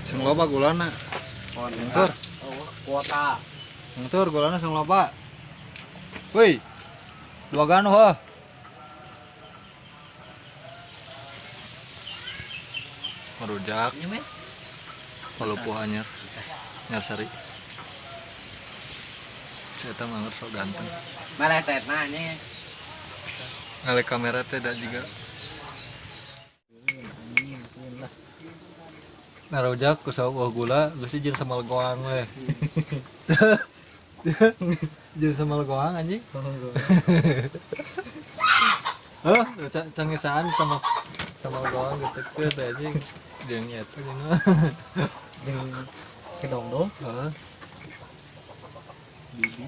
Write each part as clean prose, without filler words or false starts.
Sing loba gulana. Tur. Kuota. Tur gulana sing loba. Woi. Dua gano heuh. Merujak. Palupuh anyar. Nyarsari. Eta mah sok ganteng. Malah tetna nya. Ngale kamera teh da juga. Nah rujak ku sawah gula geus jeung samal goang we. Jeung samal goang anjing. Heuh, can ngesaan sama samal goang getekeun teh anjing. Jeung eta jeung jeung kedongdong. Heeh. Bibi.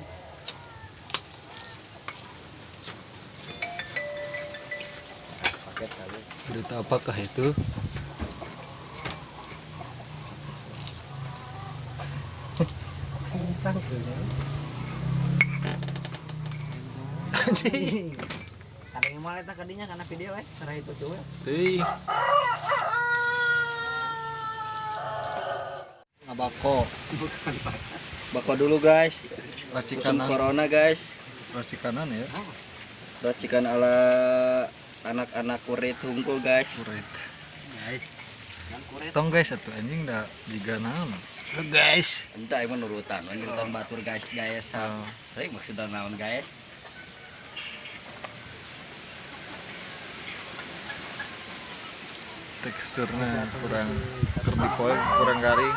Berita apakah itu? Anjing. Kadang malah eta kadinya kana video we, sarah itu tuh. Teuing. Ngabako. Bako dulu guys. Racikan musim corona guys. Racikanan ya. Racikan ala anak-anak kurit hungkul guys. Kurit. Guys. Yang kurit. Tong guys atuh anjing da jiga naon. Guys, entah emang nurutan, nurutan batur guys guys. Oh. Tapi maksudnya naon guys? Teksturnya kurang kerdipoe, kurang garing,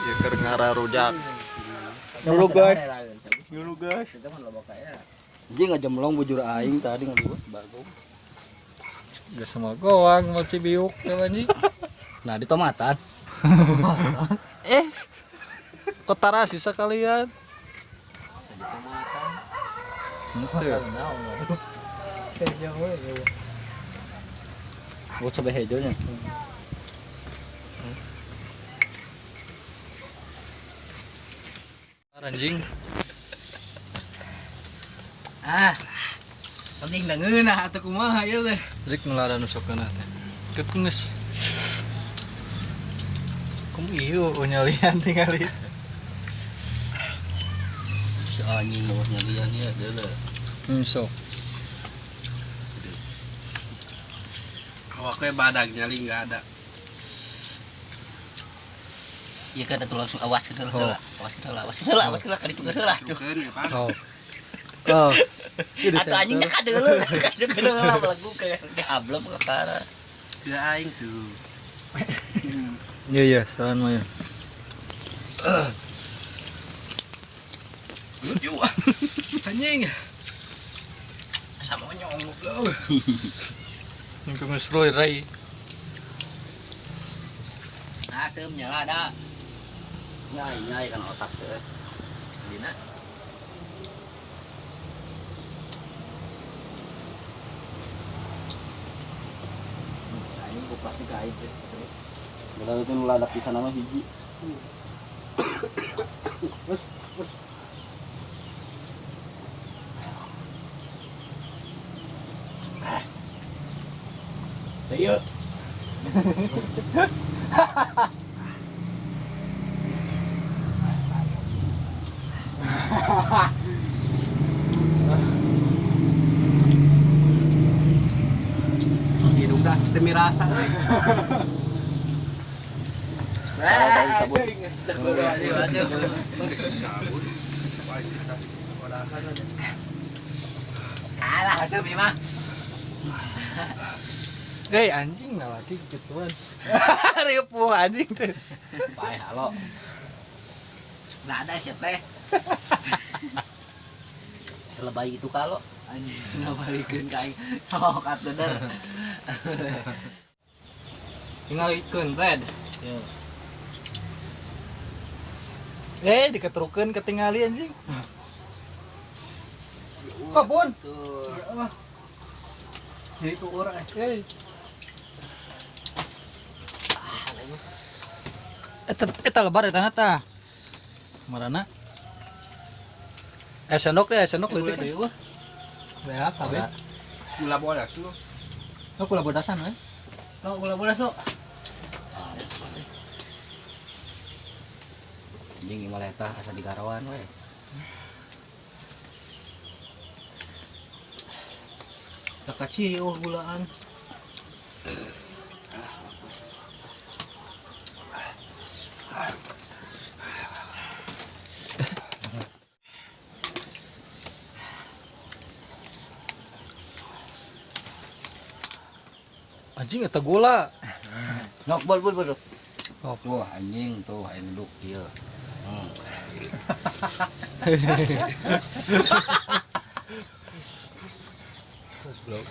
ya keur ngararujak. Dulu guys. Dulu guys. Anjing ngajemlong bujur aing tadi ngaliwat bagong. Geus sama goang mau cibiuk teh anjing. Nah, di tomatan. Eh. Kok tarasi sekalian? Henteu. Buat sampai hejonya. Anjing. Ah. Penting da ngeunah atuh kumaha ieu teh. Rek ngelada nu sok ngeunah teh. Keut geus. Kum ieu nyalian tingali. Si anjing bawah nyalian ya deuleu. Sok. Awaknya badag nyali enggak ada. Iya kan atuh langsung awas gitu lah. Awas gitu lah, awas gitu lah, awas gitu lah kaditu heula tuh. Oh. Oh. Atuh anjing teh kadeuleu, kadeuleu lah belagu kayak gablem ke parah. Dia aing tuh. Iya iya, saran mah ya. Lucu. Anjing. Sama nyong goblok. Yang geus roy rai. Nah, seum nyala da. Nyai nyai kan otak teh. Dina. Ini gua pasti gaib deh. Benar itu nuladak di sana mah hiji. Terus terus. Ayo. Hidup dah demi rasa euy. Alah, hasil mah. Hei anjing nah lagi gituan. Ripuh anjing teh. Bae halo. Enggak ada sih teh. Selebay itu kalau anjing ngabalikeun ka aing sok atuh der. Tingalikeun Fred. Ya. Eh diketerukeun ketingali anjing. Kok pun? Tuh. Jadi ku urang. Eh. Eta lebar eta tah. Marana? Sendok deh, sendok leutik deui wah. Beak kabeh. Gula bodas lu. Oh, gula bodasan we. Oh, gula bodas lu. Anjing imah eta asa digarawan we. Takaci oh gulaan. Anjing eta gula. Nok bol bol bol. Oh. Wah anjing tuh aing duduk ieu. Goblok.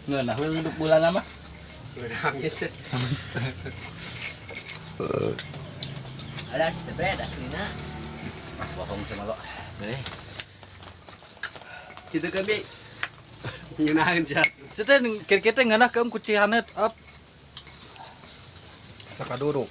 Ngeunah we duduk bulan mah. Nangis. Ada si tebret aslina. Bohong sama lo. Eh. Gitu kan bi. Ngeunaheun sia. Sete kira-kira ngeunah keum ku Cihanet up. Sakaduruk.